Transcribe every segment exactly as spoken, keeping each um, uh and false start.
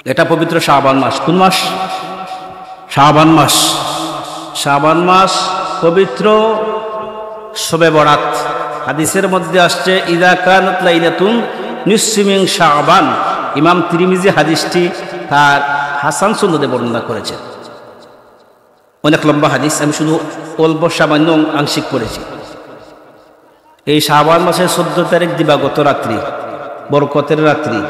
এটা পবিত্র শাবান মাস। কোন মাস? শাবান মাস। শাবান মাস পবিত্র শবে বরাত। হাদিসের মধ্যে আসছে, "ইদা কানাত লাইলাতুন নিসফি মিন শাবান।" ইমাম তিরমিজি হাদিসটি তার হাসান সনদে বর্ণনা করেছেন। অনেক লম্বা হাদিস, আমি শুধু অল্প সামান্য আংশিক পড়েছি। এই শাবান মাসের চোদ্দ তারিখ দিবাগত রাত্রি, বরকতের রাত্রি।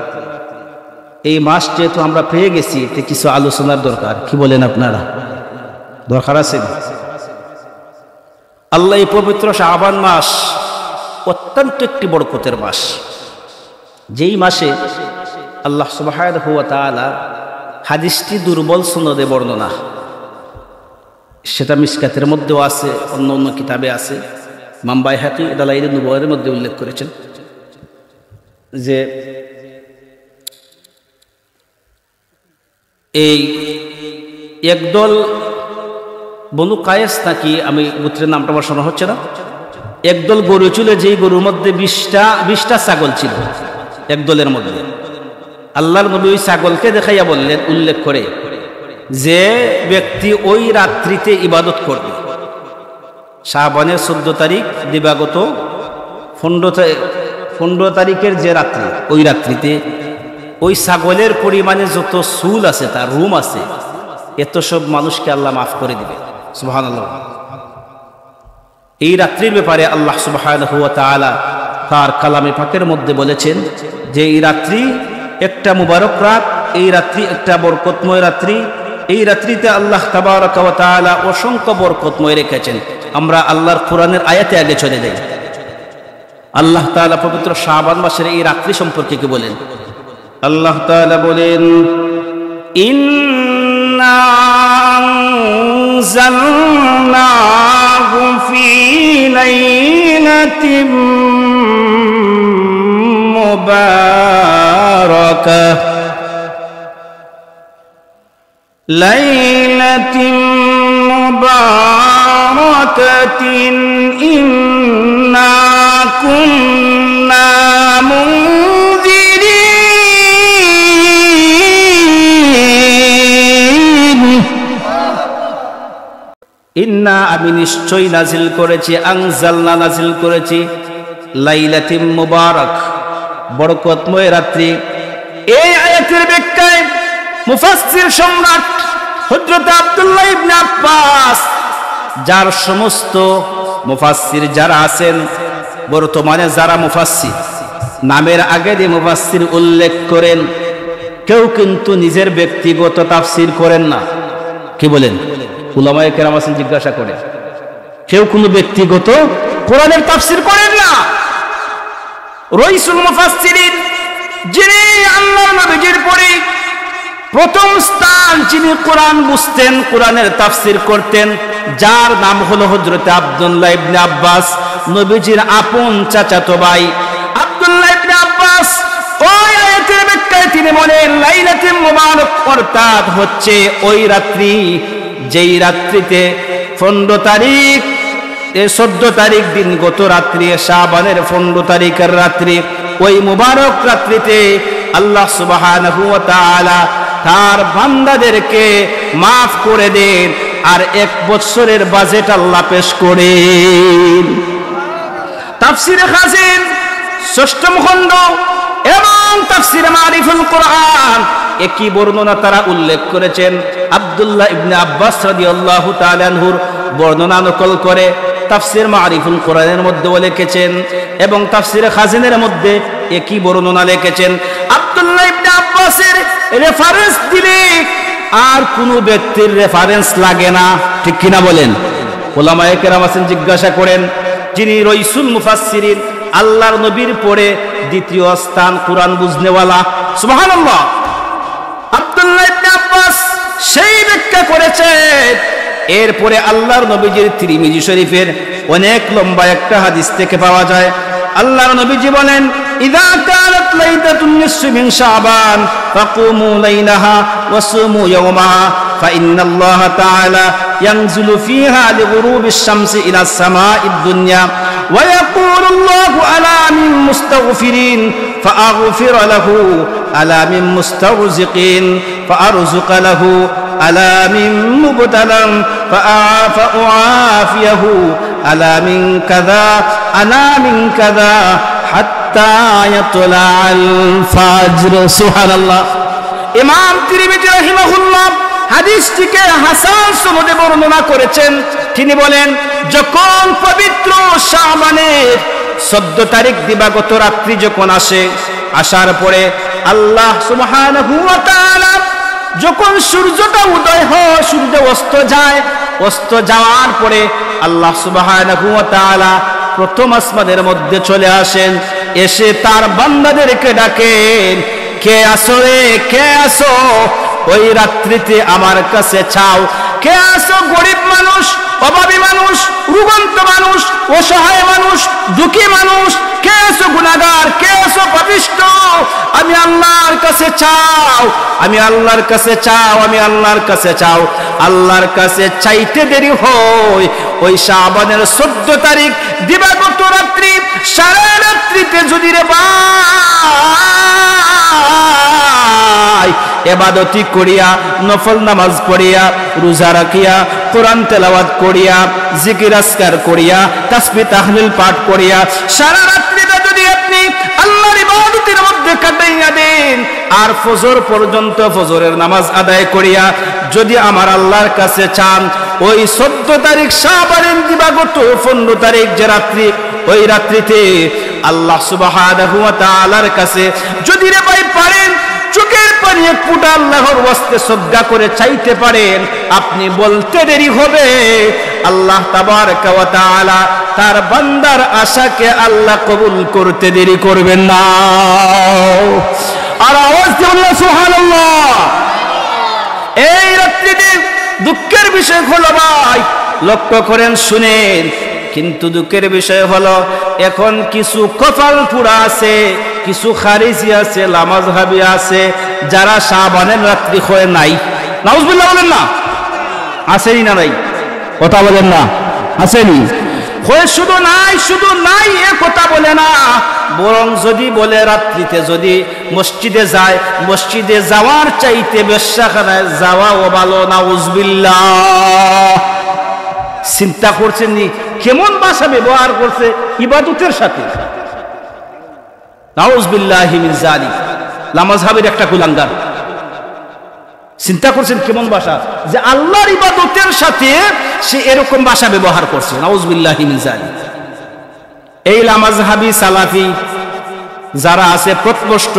এই মাস যেহেতু আমরা পেয়ে গেছি, এতে কিছু আলোচনার দরকার। কি বলেন আপনারা? দরকার আছে না? আল্লাহ, এই পবিত্র শাবান মাস অত্যন্ত একটি বরকতের মাস, যেই মাসে আল্লাহ সুবহানাহু ওয়া তাআলা, হাদিসটি দুর্বল সনদে বর্ণনা, সেটা মিশকাতের মধ্যেও আছে, অন্য অন্য কিতাবে আছে। ইমাম বাইহাকি দালাইলে নুবুয়ার মধ্যে উল্লেখ করেছেন যে এই একদল বনু কায়েস নাকি, আমি গোত্রের নামটা আমার শোনা হচ্ছে না, একদল গরু ছিল, যেই গরুর মধ্যে বিশটা, বিশটা ছাগল ছিল এক দলের মধ্যে। আল্লাহর নবী ওই ছাগলকে দেখাইয়া বললেন, উল্লেখ করে, যে ব্যক্তি ওই রাত্রিতে ইবাদত করবে, শাবানের চোদ্দ তারিখ দিবাগত পনেরো তা-, পনেরো তারিখের যে রাত্রি, ওই রাত্রিতে ওই ছাগলের পরিমাণে যত চুল আছে, তার রুম আছে, এত সব মানুষকে আল্লাহ মাফ করে দিবে। সুবহানাল্লাহ। এই রাত্রির ব্যাপারে আল্লাহ সুবহানাহু ওয়া তাআলা তার কালামে পাকের মধ্যে বলেছেন যে এই রাত্রি একটা মুবারক রাত, এই রাত্রি একটা বরকতময় রাত্রি। এই রাত্রিতে আল্লাহ তাবারাকা ওয়া তাআলা অসংখ্য বরকতময় রেখেছেন। আমরা আল্লাহর কোরআনের আয়াতে আগে চলে যাই। আল্লাহ তাআলা পবিত্র শাবান মাসের এই রাত্রি সম্পর্কে কি বলেন? আল্লাহ তাআলা বলেন, "ইন্না আনজালনাহু ফি লাইলাতিম মুবারাকাহ।" ليلة مباركة إنا كنا منذرين। ইন্না, আমি নিশ্চয় নাজিল করেছি, আনজালনা, নাজিল করেছি, লাইলাতিম মুবারাক, বরকতময় রাত্রি। এই আয়াতের ব্যাখ্যায় মুফাসসির সম্রাট হযরত আব্দুল্লাহ ইবনে আব্বাস, যার সমস্ত মুফাসসির যারা আছেন, বর্তমানে যারা মুফাসসির, নামের আগে যে মুফাসসির উল্লেখ করেন, কেউ কিন্তু নিজের ব্যক্তিগত তাফসির করেন না। কি বলেন? উলামায়ে কেরাম আছেন, জিজ্ঞাসা করেন। কেউ কোনো ব্যক্তিগত কোরআনের তাফসির করেন না। রইসুল মুফাসসিরিন, যিনি আল্লাহর নবীজির পরে প্রথম স্থান, যিনি কোরআন বুঝতেন, কোরআনের তাফসির করতেন, যার নাম হলো হযরতে আব্দুল্লাহ ইবনে আব্বাস, নবীজির আপন চাচাতো ভাই। আব্দুল্লাহ ইবনে আব্বাস ওই আয়াতের ব্যাখ্যায় তিনি বলেন, লাইলাতুল মুবারাক অর্থাৎ হচ্ছে ওই রাত্রি, যেই রাত্রিতে পনেরো তারিখ, এ চোদ্দ তারিখ দিন, গত রাত্রি, শাবানের পনেরো তারিখের রাত্রি, ওই মুবারক রাত্রিতে আল্লাহ সুবহানাহু ওয়া তাআলা তার বান্দাদেরকে মাফ করে দেন আর এক বছরের বাজেট আল্লাহ পেশ করেন। তাফসিরে খাজিন, ষষ্ঠম খণ্ড এবং তাফসিরে মারিফুল কোরআন একই বর্ণনা তারা উল্লেখ করেছেন। আব্দুল্লাহ ইবনে আব্বাস রাদিয়াল্লাহু তাআলা আনহুর বর্ণনা নকল করে তাফসির মারিফুল কোরআনের মধ্যেও লিখেছেন এবং তাফসিরে খাজিনের মধ্যে একই বর্ণনা লিখেছেন। আব্দুল্লাহ ইবনে আব্বাসের রেফারেন্স দিলে আর কোনো ব্যক্তির রেফারেন্স লাগে না, ঠিক কিনা বলেন? ওলামায়ে কেরাম আছেন, জিজ্ঞাসা করেন, যিনি রইসুল মুফাসসিরিন, আল্লাহর নবীর পরে দ্বিতীয় স্থান কোরআন বুঝনেওয়ালা। সুবহানাল্লাহ। আব্দুল্লাহ ইবনে আব্বাস সেই ব্যাখ্যা করেছেন। এরপরে আল্লাহর নবীজির তিরমিজি শরীফের অনেক লম্বা একটা হাদিস থেকে পাওয়া যায়, আল্লাহর নবীজি বলেন, "ইযা কানাত লাইলাতুন নিসফি মিন শাবান ফাকুমু লাইলাহা ওয়া সুমু ইয়াওমাহা, ফাইন্নাল্লাহা তাআলা ইয়ানজিলু ফিহা লিগুরুবিশ শামসি ইলা সামাইদ দুনিয়া ওয়া ইয়াকুলুল্লাহু আলা মিন মুস্তাগফিরিন ফাআগফির লাহু।" ألا من مسترزق فأرزق له، ألا من مبتلى فأع-، فأعافيه، ألا من كذا، ألا من كذا، حتى يطلع الفجر. সুবহানাল্লাহ। ইমাম তিরমিজি রাহিমাহুল্লাহ হাদিসটিকে হাসান সনদে বর্ণনা করেছেন। তিনি বলেন, যখন পবিত্র শাবানের চোদ্দ তারিখ দিবাগত রাত্রি যখন আসে, আসার পরে আল্লাহ সুবহানাহু ওয়া তাআলা যখন সূর্যটা উদয় হয়, সূর্য অস্ত যায়, অস্ত যাওয়ার পরে আল্লাহ সুবহানাহু ওয়া তাআলা প্রথম আসমানের মধ্যে চলে আসেন, এসে তার বান্দাদেরকে ডাকেন, "কে আছো রে, কে আছো? ওই রাত্রিতে আমার কাছে চাও।" কে আছো গরিব মানুষ, অভাবী মানুষ, রুগন্ত মানুষ, অসহায় মানুষ, দুঃখী মানুষ, কে আছো গুনাহগার, কে আছো পাপিষ্ঠ, আমি আল্লাহর কাছে চাও, আমি আল্লাহর কাছে চাও, আমি আল্লাহর কাছে চাও। আল্লাহর কাছে চাইতে দেরি হয়, ওই শাবানের চোদ্দ তারিখ দিবাগত রাত্রি, সারা রাত্রিতে যদি রে ভাই এবাদতি করিয়া, নফল নামাজ পড়িয়া, রোজা রাখিয়া, কোরআন তেলাওয়াত করিয়া, জিকির আজকার করিয়া, তাসবিহ তাহলিল পাঠ করিয়া, সারা রাত্রিটা যদি আপনি আল্লাহর ইবাদতের মধ্যে কাটাইয়া দেন, আর ফজর পর্যন্ত ফজরের নামাজ আদায় করিয়া যদি আমার আল্লাহর কাছে চান, ওই চোদ্দ তারিখ শাবানের দিবাগত পনেরো তারিখ যে রাত্রি, ওই রাত্রিতে আল্লাহ সুবহানাহু ওয়া তাআলার কাছে যদি রে ভাই পারেন, চোখের পানি এক ফুটা আল্লাহর ওয়াস্তে সদকা করে চাইতে পারেন, আপনি বলতে দেরি হবে, আল্লাহ তাবারাকা ওয়া তাআলা তার বান্দার আশাকে আল্লাহ কবুল করতে দেরি করবেন না। আর আওয়াজ দিয়ে বলুন, "সুবহানাল্লাহ।" এই রাত্রিতে দুঃখের বিষয় হলো ভাই, লক্ষ্য করেন, শুনেন, কিন্তু দুঃখের বিষয় হলো, এখন কিছু কপাল পোড়া আছে, কিছু খারিজি আছে, লামাজহাবি আছে, যারা শাবানের রাত্রি কয় নাই। নাউজুবিল্লাহ বলেন না, আছেনি না নাই? কথা বলেন না, আছেনি? কয় শুধু নাই, শুধু নাই, এ কথা বলে না, বরং যদি বলে রাত্রিতে যদি মসজিদে যায়, মসজিদে যাওয়ার চাইতে বেশ্যাখানায় যাওয়াও ভালো। নাউজুবিল্লাহ। চিন্তা করছেন নি কেমন ভাষা ব্যবহার করছে ইবাদতের সাথে? নাউজুবিল্লাহি মিন জালিক। লামাজহাবির একটা কুলাঙ্গার। চিন্তা করছেন কেমন ভাষা, যে আল্লাহর ইবাদতের সাথে সে এরকম ভাষা ব্যবহার করছে। নাউজুবিল্লাহি মিন জালিক। এই লামাজহাবি সালাফি যারা আছে পথভ্রষ্ট,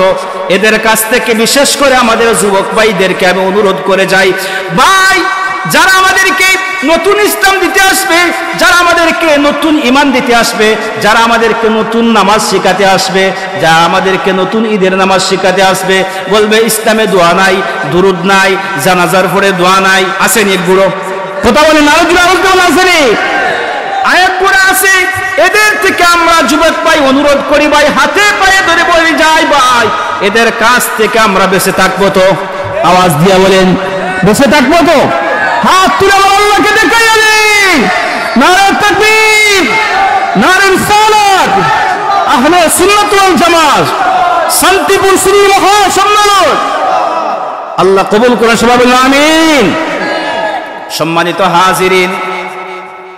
এদের কাছ থেকে বিশেষ করে আমাদের যুবক ভাইদেরকে আমি অনুরোধ করে যাই, ভাই, যারা আমাদেরকে নতুন ইসলাম দিতে আসবে, যারা আমাদেরকে নতুন ঈমান দিতে আসবে, যারা আমাদেরকে নতুন নামাজ শিখাতে আসবে, যারা আমাদেরকে নতুন ঈদের নামাজ শিখাতে আসবে, বলবে ইসলামে দোয়া নাই, দুরুদ নাই, জানাজার পরে দোয়া নাই, আছেনি এগুলো? কথা বলেন, আরো জোরে, আরো জোরে আছেনি? আয়াতগুলো আছে, এদের থেকে আমরা যুবক ভাই অনুরোধ করি ভাই, হাতে পায়ে ধরে বলি যাই ভাই, এদের কাছ থেকে আমরা বেঁচে থাকবো তো? আওয়াজ দিয়া বলেন, বেঁচে থাকবো তো? হাত তুলে আমার আল্লাহকে দেখাই আনি। নারে তাকবীর, নারে রিসালাত, আহলে সুন্নাত ওয়াল জামাত, শান্তিপুর শ্রেণী মহাসম্মেলন। আল্লাহ কবুল করে সবাই বলুন আমিন। সম্মানিত হাজিরিন,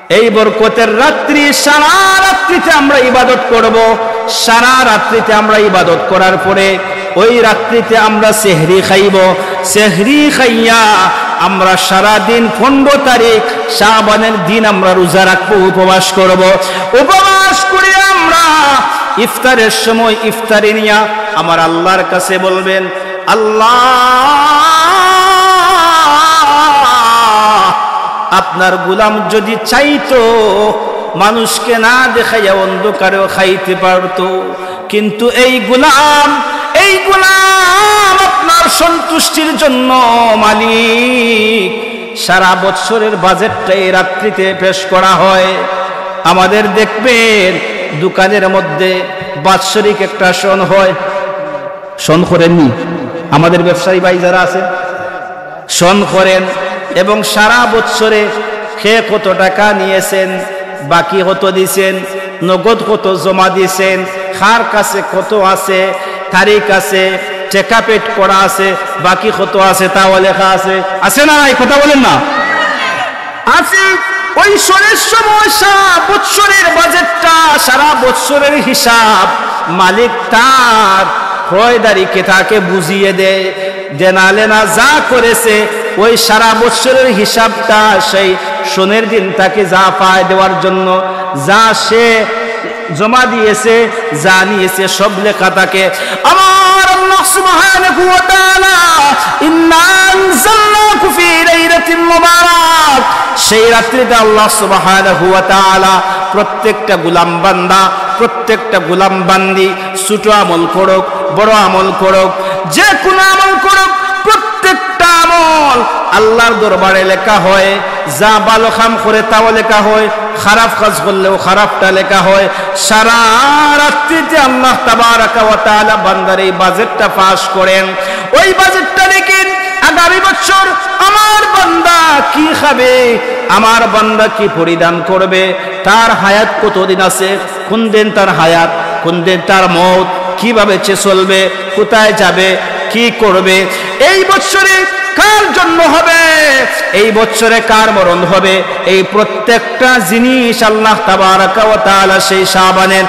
এই বরকতের রাত্রি, সারা রাত্রিতে আমরা ইবাদত করব। সারা রাত্রিতে আমরা ইবাদত করার পরে ওই রাত্রিতে আমরা সেহরি খাইব। সেহরি খাইয়া আমরা সারা দিন পনেরো তারিখ শাবানের দিন আমরা রোজা রাখবো, উপবাস করব। উপবাস করে আমরা ইফতারের সময় ইফতারি নিয়া আমার আল্লাহর কাছে বলবেন, আল্লাহ, আপনার গোলাম যদি চাইতো, মানুষকে না দেখাইয়া অন্ধকারেও খাইতে পারতো, কিন্তু এই গোলাম, এই গোলাম আপনার সন্তুষ্টির জন্য, মালিক, সারা বৎসরের বাজেটটা এই রাত্রিতে পেশ করা হয়। আমাদের দেখবেন দোকানের মধ্যে বাৎসরিক একটা সন হয়, সন করেননি? আমাদের ব্যবসায়ী ভাই যারা আছে, সন করেন এবং সারা বৎসরে কে কত টাকা নিয়েছেন, বাকি কত দিছেন, নগদ কত জমা দিছেন, কার কাছে কত আছে, তারিখ আছে, টেকা পেইড করা আছে, বাকি কত আছে তাও লেখা আছে। আছে না নাই? কথা বলেন না। আছে। ওই শোনের সময় সারা বৎসরের বাজেটটা, সারা বৎসরের হিসাব মালিক তার ক্রয়দারিকে তাকে বুঝিয়ে দেয়। দেনা লেনা যা করেছে, ওই সারা বৎসরের হিসাবটা সেই শোনের দিন তাকে যা পায় দেওয়ার জন্য, যা সে জমা দিয়েছে, যা নিয়েছে, সব লেখা থাকে। আমার আল্লাহ সুবহানাহু ওয়া তাআলা, "ইন্না আনজালনাহু ফি লাইলাতিন মুবারাক", সেই রাত্রিতে আল্লাহ সুবহানাহু ওয়া তাআলা প্রত্যেকটা গোলাম বান্দা, প্রত্যেকটা গোলাম বান্দি, ছোট আমল করুক, বড় আমল করুক, যে কোনো আমল করুক, প্রত্যেকটা আমল আল্লাহর দরবারে লেখা হয়। যা ভালো কাম করে তাও লেখা হয়, খারাপ কাজ করলেও খারাপটা লেখা হয়। সারা রাত্রিতে আল্লাহ তাবারাকা ওয়া তাআলা বান্দার এই বাজেটটা পাস করেন। ওই বাজেটটা দেখেন, আগামী বছর আমার বান্দা কি খাবে, আমার বান্দা কি পরিধান করবে, তার হায়াত কতদিন আছে, কোন দিন তার হায়াত, কোন দিন তার মউত, কিভাবে সে চলবে, কোথায় যাবে, কি করবে, এই বছরে কার জন্য হবে, এই বছরে কার মরণ হবে, এই প্রত্যেকটা জিনিস আল্লাহ তাবারাকা ওয়া তাআলা সেই শাবানের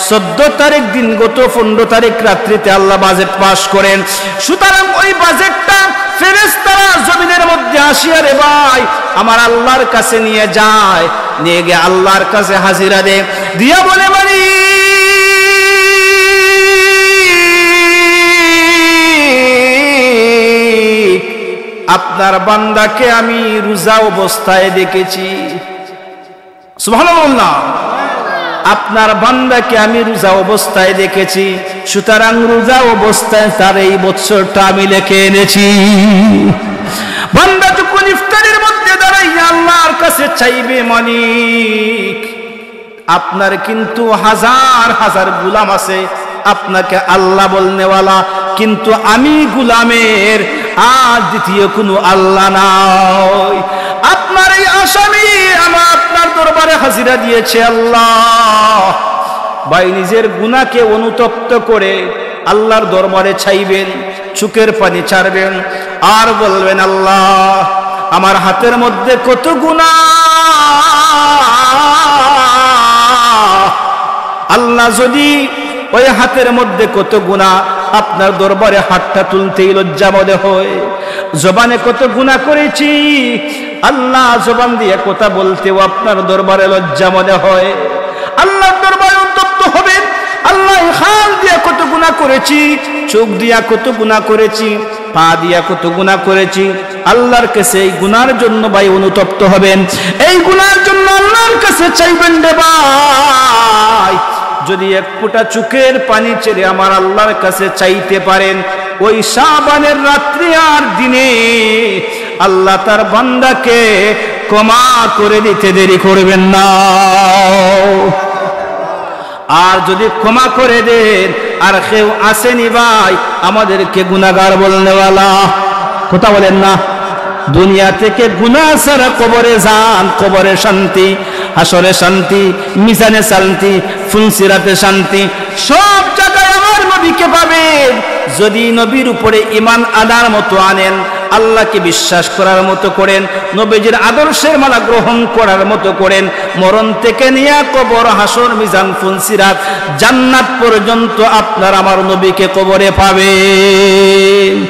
চোদ্দ তারিখ দিন গত পনেরো তারিখ রাত্রিতে আল্লাহ বাজেট পাস করেন। সুতরাং ওই বাজেটটা ফেরেশতারা জমিনের মধ্যে আসিয়া রে ভাই, আমার আল্লাহর কাছে নিয়ে যায়, নিয়ে গিয়ে আল্লাহর কাছে হাজিরা দেয়, দিয়া বলে, "মালিক, আপনার বান্দাকে আমি রোজা অবস্থায় দেখেছি।" সুবহানাল্লাহ। "আপনার বান্দাকে আমি রোজা অবস্থায় দেখেছি, সুতরাং রোজা অবস্থায় তার এই বৎসরটা আমি লেখে এনেছি।" বান্দা যখন ইফতারির মধ্যে দাঁড়াইয়া আল্লাহর কাছে চাইবে, "মালিক, আপনার কিন্তু হাজার হাজার গোলাম আছে, আপনাকে আল্লাহ বলনেওয়ালা, কিন্তু আমি গোলামের আর দ্বিতীয় কোনো আল্লাহ নাই। আপনার এই আসামি আমার আপনার দরবারে হাজিরা দিয়েছে আল্লাহ।" ভাই নিজের গুনাহকে অনুতপ্ত করে আল্লাহর দরবারে চাইবেন, চোখের পানি ছাড়বেন, আর বলবেন, "আল্লাহ, আমার হাতের মধ্যে কত গুনাহ, আল্লাহ, যদি ওই হাতের মধ্যে কত গুনাহ, আপনার দরবারে হাতটা তুলতেই লজ্জা মনে হয়, জবানে কত গুনাহ করেছি, আল্লাহ, জবান দিয়ে কথা বলতেও আপনার দরবারে লজ্জা মনে হয়।" আল্লাহর দরবারে অনুতপ্ত হবেন, "আল্লাহ, এই কান দিয়া কত গুনাহ করেছি, চোখ দিয়া কত গুনাহ করেছি, পা দিয়া কত গুনাহ করেছি।" আল্লাহর কাছে এই গুনার জন্য ভাই অনুতপ্ত হবেন, এই গুনার জন্য আল্লাহর কাছে চাইবেন রে ভাই। যদি এক ফোঁটা চোখের পানি ছেড়ে আমার আল্লাহর কাছে চাইতে পারেন, ওই শাবানের রাত্রি আর দিনে আল্লাহ তার বান্দাকে ক্ষমা করে দিতে দেরি করবেন না। আর যদি ক্ষমা করে দেন, আর কেউ আসেনি ভাই আমাদেরকে গুনাহগার বলনেওয়ালা, কথা বলেন না। দুনিয়া থেকে গুনাহ ছাড়া কবরে যান, কবরে শান্তি, হাশরে শান্তি, মিজানে শান্তি, ফুলসিরাতে শান্তি, সব জায়গায় আমার নবীকে পাবেন। যদি নবীর উপরে ঈমান আনার মতো আনেন, আল্লাহকে বিশ্বাস করার মতো করেন, নবীজির আদর্শের মালা গ্রহণ করার মতো করেন, মরণ থেকে নিয়া কবর, হাশর, মিজান, ফুলসিরাত, জান্নাত পর্যন্ত আপনার আমার নবীকে কবরে পাবেন।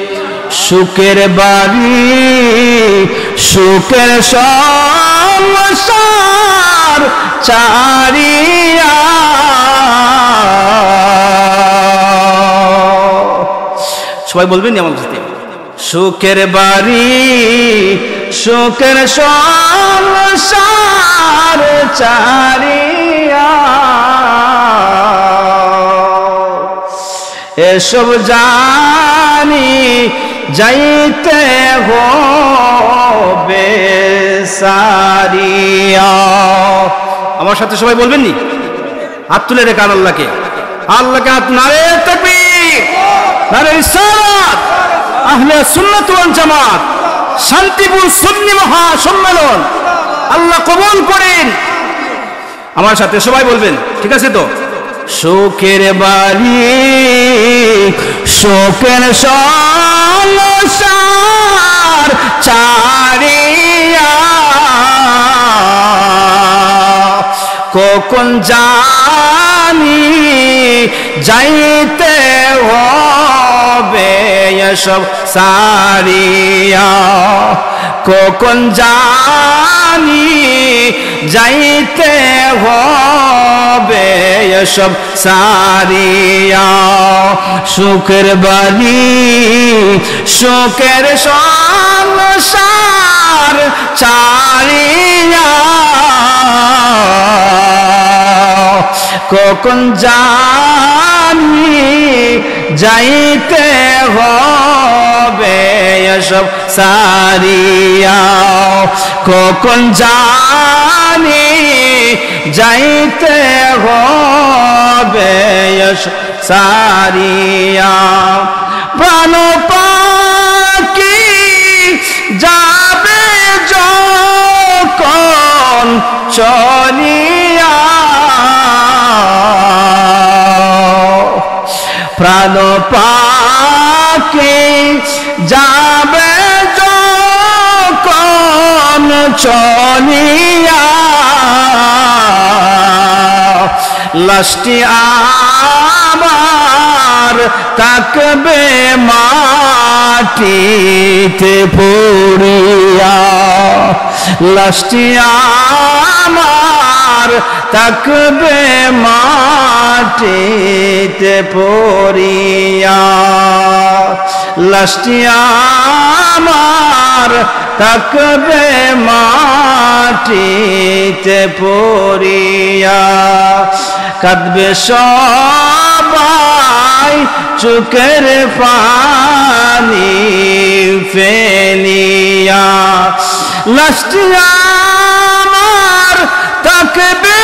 সুখের বাড়ি, সুখের সংসার ছাড়িয়া। সবাই বলবেন নি আমার সাথে? সুখের বাড়ি, সুখের সংসার ছাড়িয়া, এসব জানি যাইতে হবে সারিয়া। আমার সাথে সবাই বলবেন নি? হাত তুলে দেখান আল্লাহকে, আল্লাহকে হাত। নারে তাকবীর, নারে রিসালাত, আহলে সুন্নাত ওয়াল জামাত, শান্তিপুর সুন্নি মহাসম্মেলন আল্লাহ কবুল করেন। আমার সাথে সবাই বলবেন, ঠিক আছে তো? সুখের বাড়ি, সুখের সংসার ছাড়িয়া কখন জানি যাইতে হবে এসব সারিয়া, কখন জানি যাইতে হবে এসব সারিয়া। সুখের বাড়ি, সুখের সংসার ছাড়িয়া কখন জানি যাইতে হবে এসব সারিয়া, কখন জানি যাইতে হবে এসব সারিয়া। প্রাণ পাখি যাবে যখন চলিয়া, প্রাণ পাখি যাবে যখন চলিয়া, লাশটি আমার থাকবে মাটিতে পড়িয়া, লাশটি আমার থাকবে মাটিতে পড়িয়া, লাশটি আমার থাকবে মাটিতে পড়িয়া। কাঁদবে সবাই চোখের পানি ফেলিয়া, লাশটি আমার থাকবে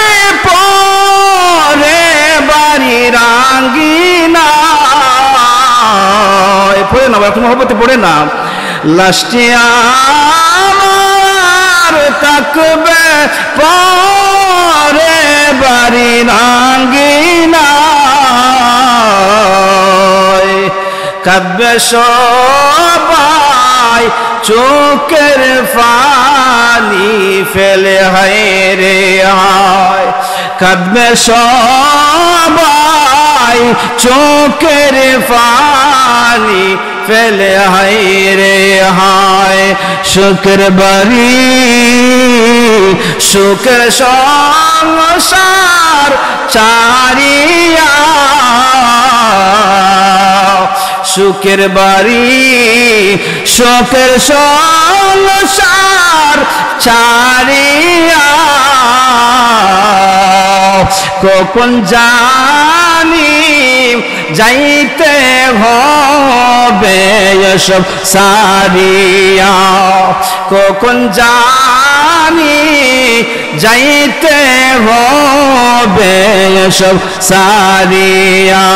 পরে বাড়ির আঙ্গিনায়। পড়ে না, একটু মহব্বতে পড়ে না। লাশটি আমার থাকবে পরে বাড়ির আঙ্গিনায়। কাঁদবে সবাই চোখের পানি ফেলে, হায় রে হায়। কাঁদবে সবাই চোখের পানি ফেলে, হায় রে হায়। সুখের বাড়ি, সুখের সংসার ছাড়িয়া, সুখের বাড়ি, সুখের সংসার ছাড়িয়া, কখন জানি যাইতে হবে এসব সারিয়া, কখন জানি যাইতে হবে এসব সারিয়া।